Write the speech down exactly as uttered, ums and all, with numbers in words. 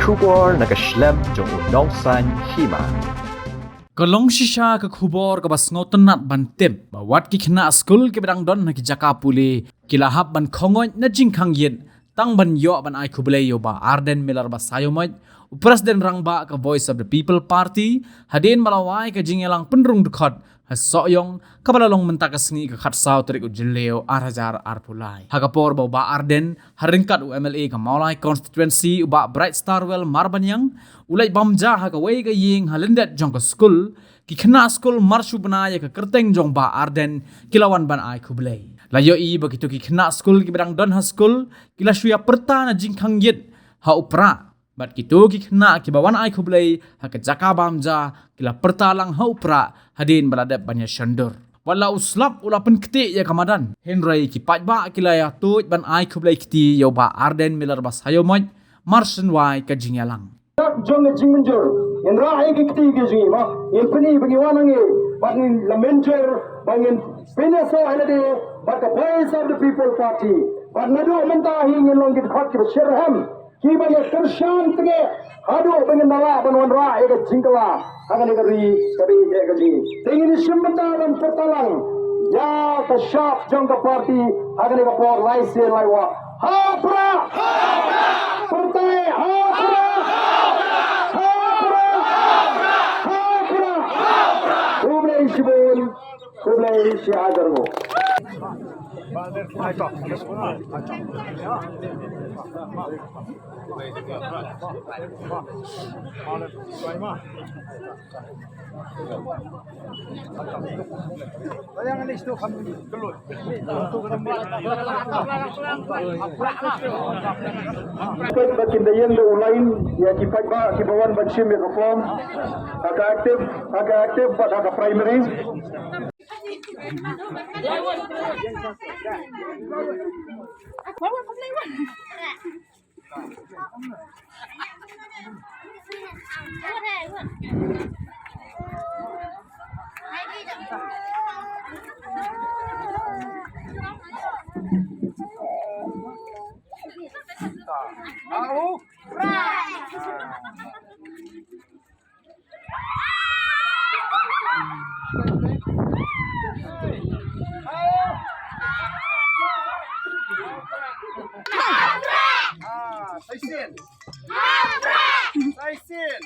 Khubor na ka shlem jong u Nongsaiñ Hima. Ka long shisha ka khubor kaba sngewtynnat ban tip ba wat ki khynnah skul kiba dang don ha ki jaka pule ki la hap ban khongoi na jingkhang ïit tang ban ïoh ban ai khublei ïa u Bah Ardent Miller Basaiawmoit, u President Rangbah ka Voice of the People Party, hadien ba la wai ka jingïalang pynrung dkhot ha Sohiong, kaba la long mynta ka sngi ka khatsaw tarik u Jylliew ar hajar arphew lai. Ha ka por ba u Bah Ardent ha ryngkat u M L A ka Mawlai Constituency, u Bah Bright Starwell Marbaniang, u leit bam ja ha kawei ka ïing ha lyndet jong ka skul, ki khynnah skul mar shu bna ïa ka kyrteng jong Bah Ardent ki la wan ban ai khublei. La ïohi ba kito ki khynnah skul kiba dang don ha skul ki la shu ïa pyrta na jingkhang ïit ha u Prah. Bad kito ki khynnah kiba wan ai khublei ha ka jaka bam ja ki la pyrta lang ha u Prah hadien ba la dep ban ïa shondur. Wat la u slap u la pynktieh ïa ka madan, hynrei ki paidbah ki la ïa tuid ban ai khublei kti ïa u Bah Ardent Miller Basaiawmoit mar shen wai ka jingïalang. Dak jong ka jingmynjur, ngin rah ïa ki kti ki jong ngi, ma ngin pyni ba ngi wan hangne bad ngin la mynjur ba ngin pynïasoh ïa lade bad ka Voice of the People Party. Bad naduh mynta hi ngin long ki dkhot kiba shitrhem, kiba ïa kyrshan tngeh haduh ba ngin da lah ban wanrah ïa ka jingkylla ha kane ka ri kaba ïeit ka jong ngi. Te ngin ïa shim bynta ban pyrta lang ïa ka shap jong ka party ha kane ka por lai sien lai wah. Ha u Prah! Pyrthei ha u Prah! Ha u Prah! Ha u Prah! Khublei shibun, khublei shihajar nguh. Ba kin da ïeng da u line ïa ki paidbah kiba wan ban shim ïa ka form ha ka active, ha ka active bad ha ka primary. Ah, sai sien. Sai sien.